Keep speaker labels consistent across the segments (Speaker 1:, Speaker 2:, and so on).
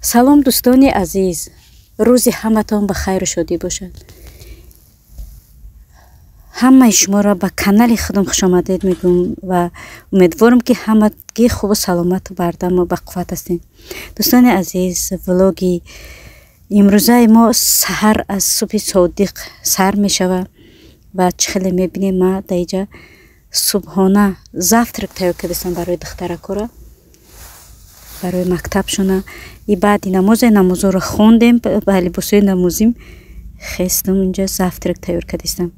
Speaker 1: Салом, дӯстони азиз, рӯзи ҳаматон ба хайру шодӣ бошад. Ҳамаи шуморо ба канали худам хушомадед мегӯям ва умедворам, ки ҳамагӣ хубу саломату бардаму бақувват ҳастем. Дӯстони азиз, влоги имрӯзаи мо саҳар аз субҳи содиқ сар мешавад ва чӣ хеле мебинем, ма дар иҷа субҳона завтрак тайёр кардастам барои духтаракора, барои мактабшона. И баъди намозе намозоро хондем, ба либосҳои намозим хестам, инҷа завтрак тайёр кардистам.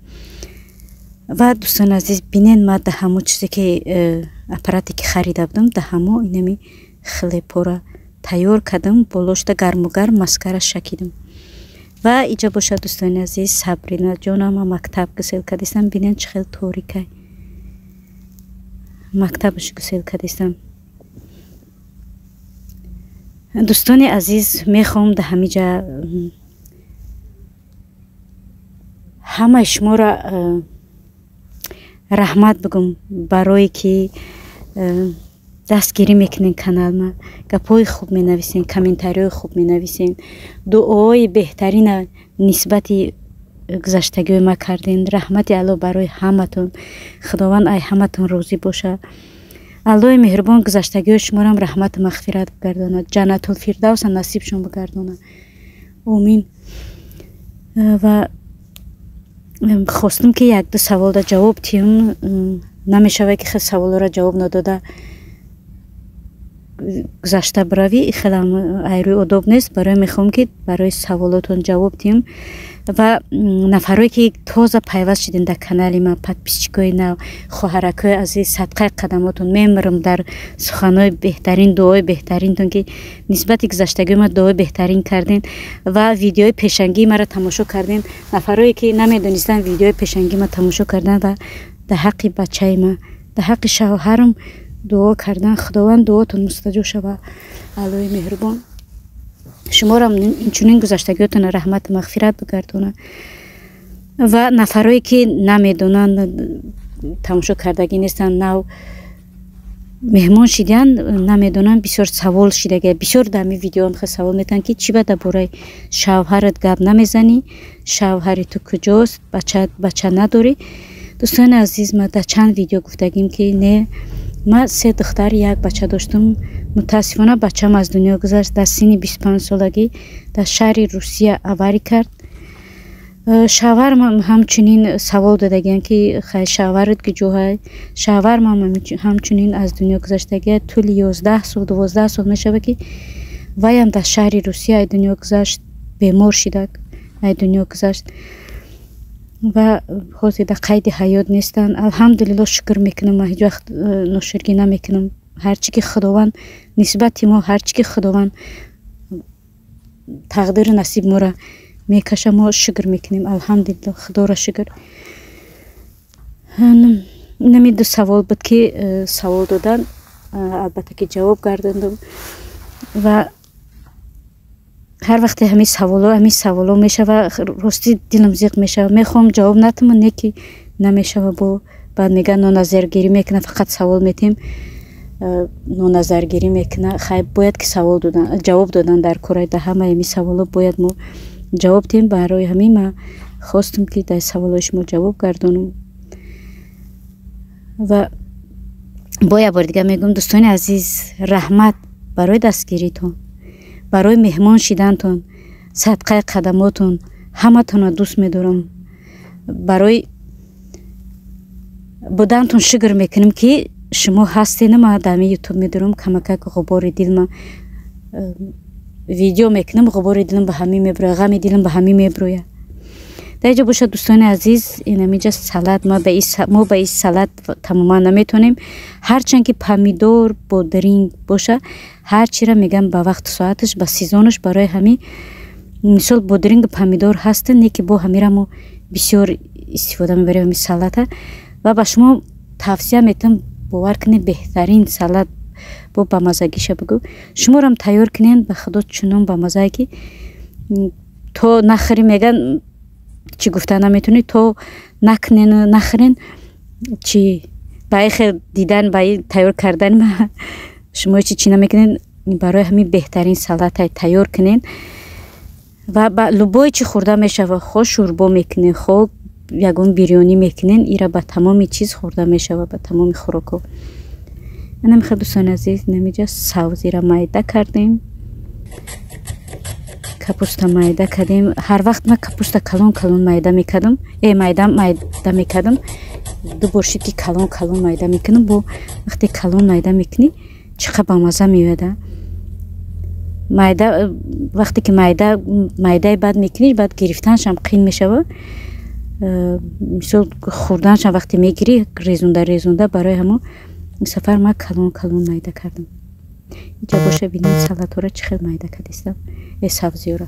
Speaker 1: Ва, дӯстони азиз, бинен, ма да ҳамо чизе ки аппарате ки харида будам, да ҳамо инами хлеб ҳора тайёр кардам, болошта гарму гарм маскара шакидам. Ва иҷа бошад, дӯстони азиз, Сабрина ҷонама мактаб гусел кардистам. Бинен, чӣ хел торикай, мактабаш гусел кардистам. Дӯстони азиз, мехоҳам да ҳамиҷа ҳамаи шуморо раҳмат бигӯм, барое ки дастгирӣ мекунен каналма, гапҳои хуб менависен, комментариҳои хуб менависен, дуои беҳтарина нисбати гузаштагиҳои ма карден. Раҳмати Аллоҳ барои ҳаматон, Худованд ай ҳаматон розӣ боша. Аллоҳи меҳрубон гузаштагиҳои шуморам раҳмату мағфират бигардонад, Ҷаннатулфирдавса насибшон бигардонад, омин. Ва хостам, ки якду саволда ҷавоб диҳам. Намешавад, ки хел саволҳоро ҷавоб надода гузашта биравӣ, хелам айрӯи одоб нест. Барои мехоҳам, ки барои саволотон ҷавоб диҳам. Ва нафарое ки тоза пайваст шудем дар канали ман, подписчик ои нав, хоҳаракҳои азиз, садқаи қадамотон мемирам дар суханҳои беҳтарин, дуои беҳтаринтон, ки нисбати гузаштагии ма дуои беҳтарин кардем ва видеои пешангии маро тамошо кардем. Нафарое ки намедонистанд, видеои пешангии ма тамошо карданд ва дар ҳаққи бачаи ма, дар ҳаққи шавҳарам дуо кардан. Худованд дуотон мустаҷоб шава. Аллоҳи меҳрубон шуморам инчунин гузаштагиётона раҳмату мағфират бигардонад. Ва нафарое ки намедонанд, тамошо кардагӣ нестанд, нав меҳмон шиданд, намедонанд, бисёр савол шидага, бисёр дар ҳамин видеоам хел савол метаҳанд, ки чӣ ба дар бораи шавҳарат гап намезанӣ, шавҳари ту куҷост, бача надорӣ? Дӯстони азиз, ма дар чанд видео гуфтагим, ки не, ман се духтар, як бача доштам. Мутаассифона, бачам аз дунё гузашт дар синни 25 солагӣ, дар шаҳри Русия авария кард. Шавҳарам ҳамчунин, савол додагиям, ки хай, шавҳарат куҷоҳай? Шавҳарам ҳамчунин аз дунё гузаштагия, тӯли 11 сол, 12 сол мешавад, ки ваям дар шаҳри Русия ай дунё гузашт, бемор шидак ай дунё гузашт ва ҳозир дар қайди ҳаёт нестанд. Алҳамдулилло, шукр мекунам, ман ҳеҷ вақт ношукрӣ намекунам. Ҳарчи ки Худованд нисбати мо, ҳарчи ки Худованд тақдиру насиби моро мекаша, мо шукр мекунем. Алҳамдулилло, Худоро шукр. Инами ду савол буд, ки савол додан, албатта ки ҷавоб гардондам. Ва ҳар вақте ҳамин саволҳо мешава, ростӣ дилам зиқ мешава. Мехоҳам ҷавоб натамон, не ки намешава. Бо баъд мегӯяд, ноназаргирӣ мекунад, фақат савол метиҳем, ноназаргирӣ мекунад. Хай, бояд ки савол додан, ҷавоб додан дар кораи, дар ҳамаи ҳамин саволҳо бояд мо ҷавоб диҳем. Барои ҳамин ман хостам, ки дар саволҳои шумо ҷавоб гардонам. Ва бо як бори дигар мегӯям, дӯстони азиз, раҳмат барои дастгиритон, барои меҳмон шидантон, садқаи қадамотон, ҳаматонро дӯст медорам. Барои будантон шукр мекунем, ки шумо ҳастена. Ман дар ҳамин Ютуб медорам, камакак ғубори дилма видео мекунам, ғубори дилам ба ҳамин мебирояд, ғами дилам ба ҳамин мебирояд. Дар инҷо бошад, дӯстони азиз, инамиҷа салат. Мо ба ин салат тамоман наметавонем, ҳарчанд ки помидор, бодринг боша, ҳар чиро мегӯям ба вақту соаташ, ба сезонаш. Барои ҳамин, мисол, бодрингу помидор ҳастанд, не ки бо ҳамира мо бисёр истифода мебарем ҳамин салата. Ва ба шумо тавсия метавам, бовар кунед, беҳтарин салат, бо бамазагиша бигӯ, шуморам тайёр кунед. Ба Худо, чунон бамазае, ки то нахӯрӣ, меган, чӣ гуфта наметавонӣ, то накунен, нахӯрен. Чи ба ин хел дидан, ба ин тайёр кардани ма шумо ҳечи чӣ намекунед. Барои ҳамин беҳтарин салатай тайёр кунен ва ба любой чӣ хӯрда мешава. Хо шӯрбо мекунен, хо ягон бирёнӣ мекунен, ира ба тамоми чиз хӯрда мешава, ба тамоми хӯрокҳо. Анамихел дӯстони азиз, намиҷа савзира майда кардем, капуста майда кардем. Ҳар вақт ман капуста калон калон майда мекардам, майда майда мекардам. Ду бор шид ки калон калон майда мекунам. Бо вақте калон майда мекунӣ, чӣ қадр бамаза меояд. Майда вақте ки майда майдаи бад мекунӣ, баъд гирифтанашам қин мешава. Мисол, хӯрданашам вақте мегирӣ, резунда резунда. Барои ҳамон сафар ман калон калон майда кардам. Инҷа боша, бинед, салатҳоро чӣ хел майда кардистам, сабзиёро.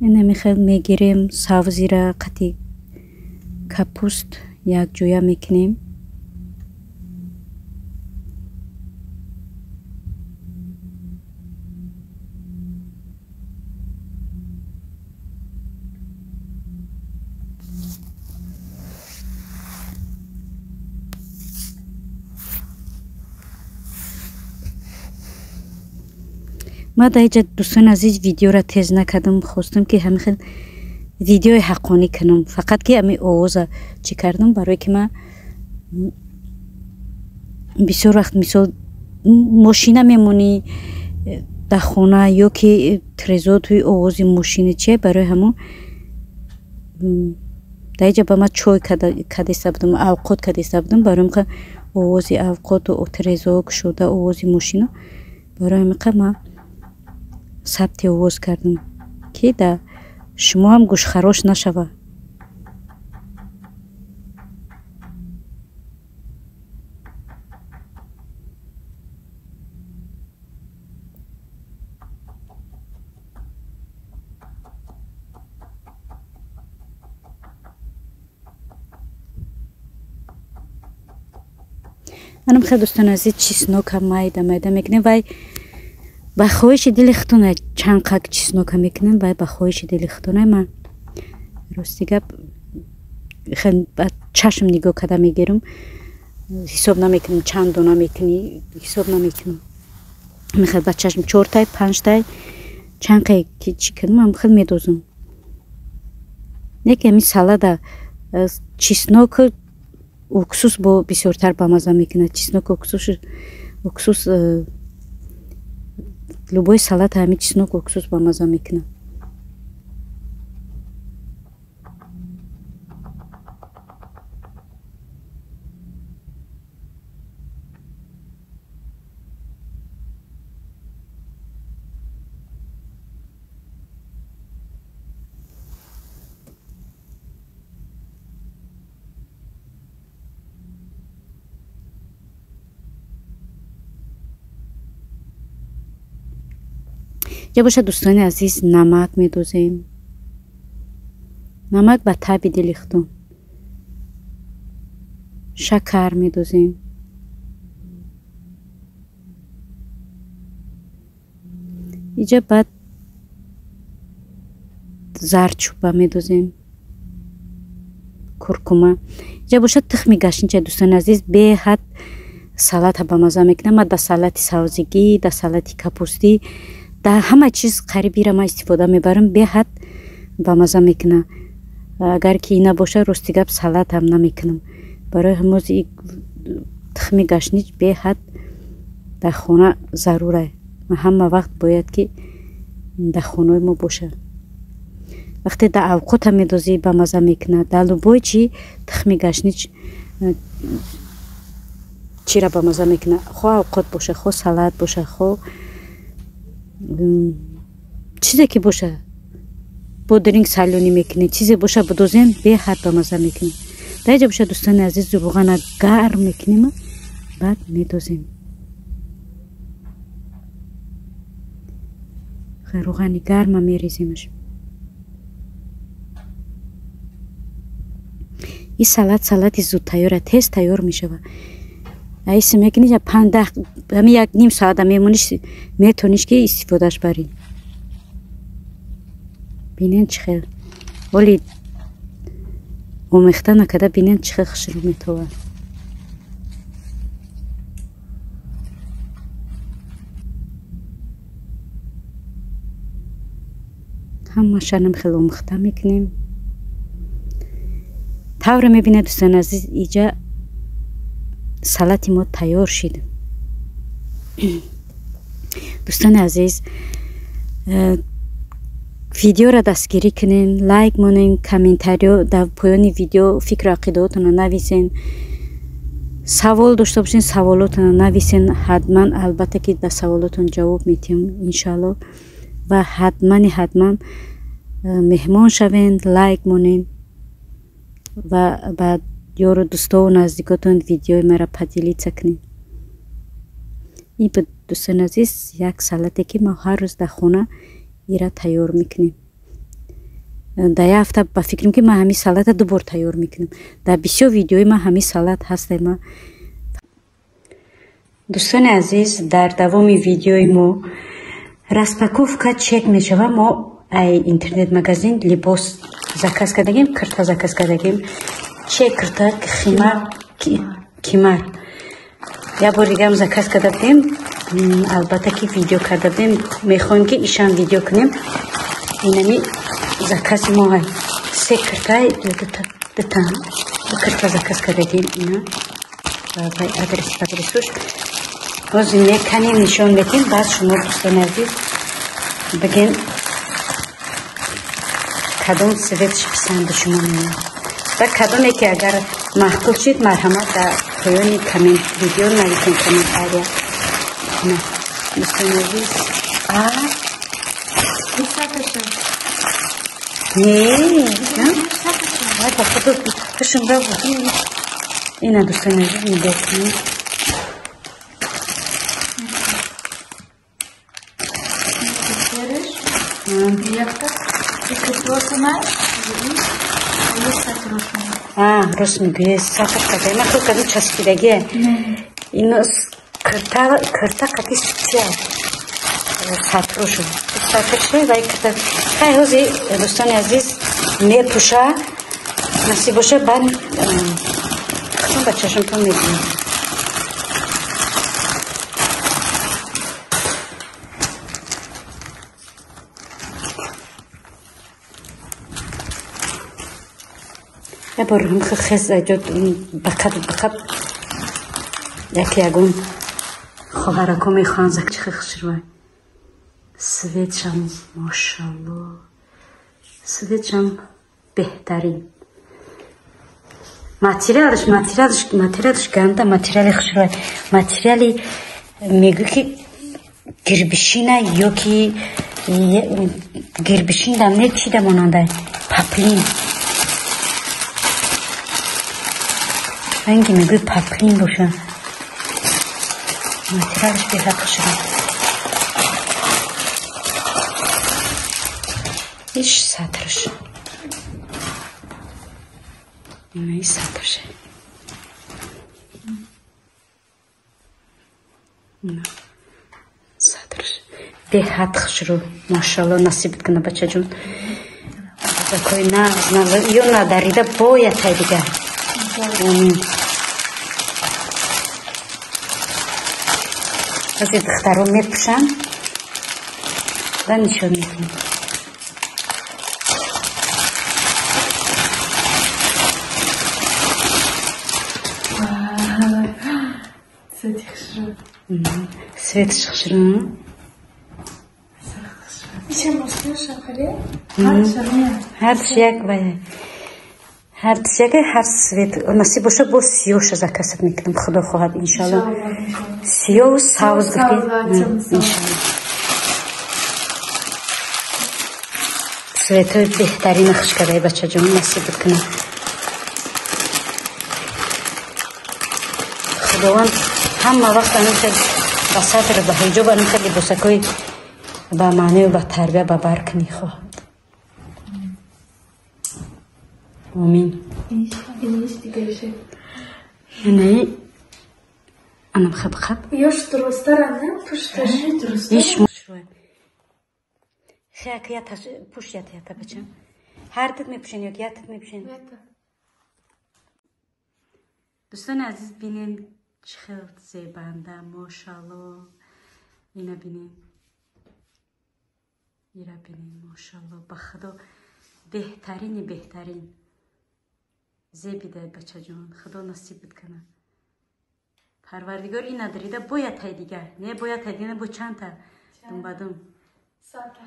Speaker 1: Инамихел мегирем, савзира қати капуст якҷоя мекунем. Ма дар инҷа, дӯстони азиз, видеоро тез накардам. Хостам, ки ҳамин хел видеои ҳаққонӣ кунам, фақат ки ҳамин овоза чӣ кардам, барое ки ман бисёр вақт, мисол, мошина мемонӣ дар хона ё ки трезо туи овози мошини чие. Барои ҳамон дар инҷа ба ман чой кардиста будам, авқот кардиста будам. Барои ҳамин овози авқоту трезо кушода, овози мошина, барои ҳамин ман сабти овоз кардам, ки да шумо ҳам гӯшхарош нашава. Манам хел, дӯстони азиз, чеснока майда майда мекунем. Вай ба хоҳиши дили худтона чанд қак чеснока мекунем, вай ба хоҳиши дили худтона. Ман, рости гап, ба чашм нигоҳ карда мегирам, ҳисоб намекунам, чанд дона мекунӣ, ҳисоб намекунам. Мехел ба чашм чортай, панҷтай, чанд қай ки чӣ кунам, ам хел медозам. Неки ҳамин салада чеснок, уксус бо бисёртар бамаза мекунад. Чеснок, уксус, любой салат ҳамин чеснок, уксус бамаза мекунад. Ҷа бошад, дӯстони азиз, намак медозем. Намак ба таби дили худтон. Шакар медозем. Иҷа баъд зардчӯба медозем, куркума. Иҷа бошад тухми гашнича, дӯстони азиз, беҳад салата бамаза мекунам. Ман да салати савзигӣ, да салати капустӣ, дар ҳама чиз қариб ира ман истифода мебарам. Беҳад бамаза мекунам. Агар ки ина бошад, рости гап, салатам намекунам. Барои ҳамози тухми гашнич беҳад дар хона зарура. Ҳама вақт бояд ки дар хонаи мо бошад. Вақте дар авқота медозӣ, бамаза мекунад. Дар любой чи тухми гашнич чира бамаза мекунад, хо авқот боша, хо салат боша, хо чизе ки боша, бодринг солёный мекунед, чизе боша, бидозем, беҳад бамаза мекунем. Дар инҷа боша, дӯстони азиз, рӯғана гарм мекунем, баъд медозем. Рӯғани гарма мереземаш. Ин салат салати зудтайёра, тез тайёр мешавад. Аиси мекунӣ, пандаҳ, ҳамин як ним соата мемониш, метониш ки истифодаш барӣ. Бинен чӣ хел. Оли омехта накарда бинен чӣ хел хушрӯ метовад. Ҳамаашам хеле омехта мекунем. Тавре мебинед дӯстони азиз, иҷа салати мо тайёр шид. Дӯстони азиз, видеоро дастгирӣ кунен, лайк монен, комментариё дар поёни видео фикру ақидаотонро нависен. Савол дошта бошен, саволотонро нависен. Ҳатман, албатта ки ба саволотон ҷавоб медиҳем иншаалло. Ва ҳатмани ҳатман меҳмон шавен, лайк монен ва ба ёру дӯстову наздикотон видеои маро поделиться кунед. Ин буд дӯстони азиз як салате ки мо ҳар рӯз дар хона ира тайёр мекунем. Дар як ҳафта ба фикрам ки ман ҳамин салата ду бор тайёр мекунам. Дар бисёр видеои ман ҳамин салат ҳаста. Ма дӯстони азиз, дар давоми видеои мо распаковка чек мешава. Мо ай интернет-магазин либос заказ кардагим, кирта заказ кардагим. Чек кирта химар кимар. Як бор дигарам заказ карда будем. Албатта ки видео карда будем. Мехоҳем ки ишам видео кунем. Инами закази мо ай се кирта, дута кирта заказ кардагим. Ина ва адрес адресуш боз меканем, нишон медиҳем. Баъд шумо дӯстони азиз бигем кадом цветш писанди шумо меояд ва кадоме ки агар маъқул шид, марҳамат дар поёни коммент видео нависен комментария. Дӯстони азиз, не ба худо хушм рафт. Ина дӯстони азиз нигоҳ кунед. Рост мегӯед, сатр када. Ман худ кадом часпидагие. Ино кирта қати сутия сатро шуд. Сатр шуд ва кирта. Хай ҳози дӯстони азиз мепӯша, насиб боша, баъд худам ба чашмтон мебинам. Як бор ҳам хез аҷод бақаб бақаб яке ягон хоҳарако мехоҳанд закчи хушрӯй. Светшам мошалло, светшам беҳтарин. Материалш материалш материалш ганда материали хушрӯй. Материали мегӯ ки гирбишина ё ки гирбишин дам не чи да монанда паплин. Ранги мегӯи паплин боша. Материалш беҳад хушрӯй. Иш сатрш. Ина иш сатрш. Ина сатрш. Беҳад хушрӯй. Машалло, насиб кунад бачаҷон. Закои нағз, нағз. Ё надарида бояд тай дигар. Амин. Ҳозир духтаро мепӯшанд ва нишон медиҳем. Светиш хушрӯ. Ҳардуш як ва ҳардуш як ҳар свет насиб боша, бо сиёша закасат мекунам, худо хоҳад иншалло. Сиёву савз гуфти иншалло. Светҳои беҳтарина хуш кардаи бачаҷон, насиб кунад. Худованд ҳама вақт ҳамин хел ба сатр, ба ҳиҷоб, ҳамин хел либосакҳои ба маънию ба тарбия ба бар кунӣ хоҳад. Амин. Инаи анам хаб-хаб.
Speaker 2: Ёш дурусттарам, не? Пушташ.
Speaker 1: Иш Хе ята пуш ята ята бачам. Ҳар дит мепӯшен ё ятит мепӯшен? Дӯстони азиз, бинен чӣ хел зебанда, мошалло. Ина бинен, ира бинен, мошалло. Ба худо беҳтарини беҳтарин зебидай, бачаҷон. Худо насибат кана. Парвардигор ина дарида бояд тай дигар. Не бояд тай дигар, бо чандта? Думбадум.
Speaker 2: Сата.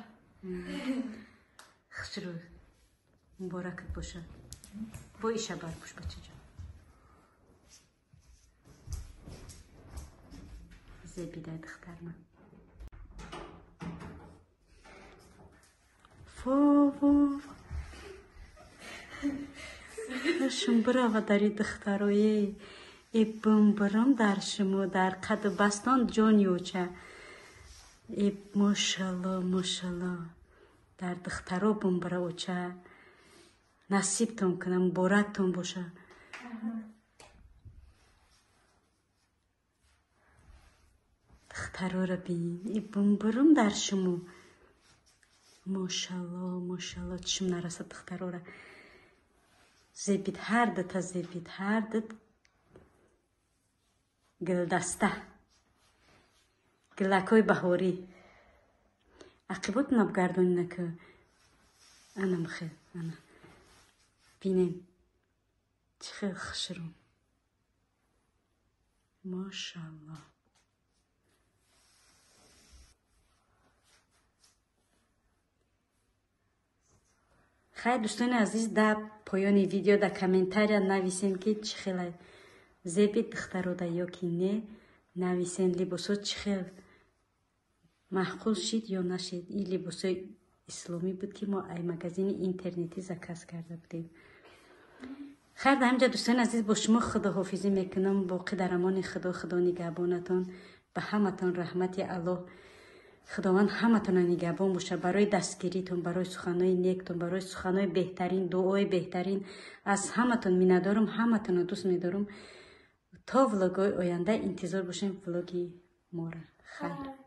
Speaker 1: Хушрӯ. Муборакат бошад. Бо иша барпӯш, бачаҷон. Зебидай духтарман. Фо фо. Шумбирава дари духтароe. Э бумбирам дар шумо, дар қаду бастон ҷон ёча. Э мошалло, мошалло. Дар духтаро бумбира оча. Насибтон кунам, муборактон боша. Духтарора бин. Э бумбирам дар шумо. Мошалло, мошалло, чишм нарасад духтарора. Зебид, ҳар дута зебид, ҳар ду гулдаста. Гулакҳои баҳорӣ. Ақибот набгардонӣ нака. Ана михел, ана. Бинем. Чӣ хел хушрӯ. Мошалло. Хайр, дӯстони азиз, дар поёни видео дар комментария нависем, ки чӣ хел зеби духтарода ё ки не. Нависен либосҳо чӣ хел маъқул шид ё нашид. Ин либосҳои исломӣ буд, ки мо ай магазини интернетӣ заказ карда будем. Хайр, дар ҳаминҷа, дӯстони азиз, бо шумо худоҳофизӣ мекунам. Боқӣ дар амони Худо, Худо нигаҳбонатон. Ба ҳаматон раҳмати Аллоҳ. Худованд ҳаматонро нигаҳбон бошад. Барои дастгиритон, барои суханҳои нектон, барои суханҳои беҳтарин, дуои беҳтарин аз ҳаматон миннатдорам, ҳаматонро дӯст медорам. То влогҳои оянда интизор бошем влоги моро. Хайр.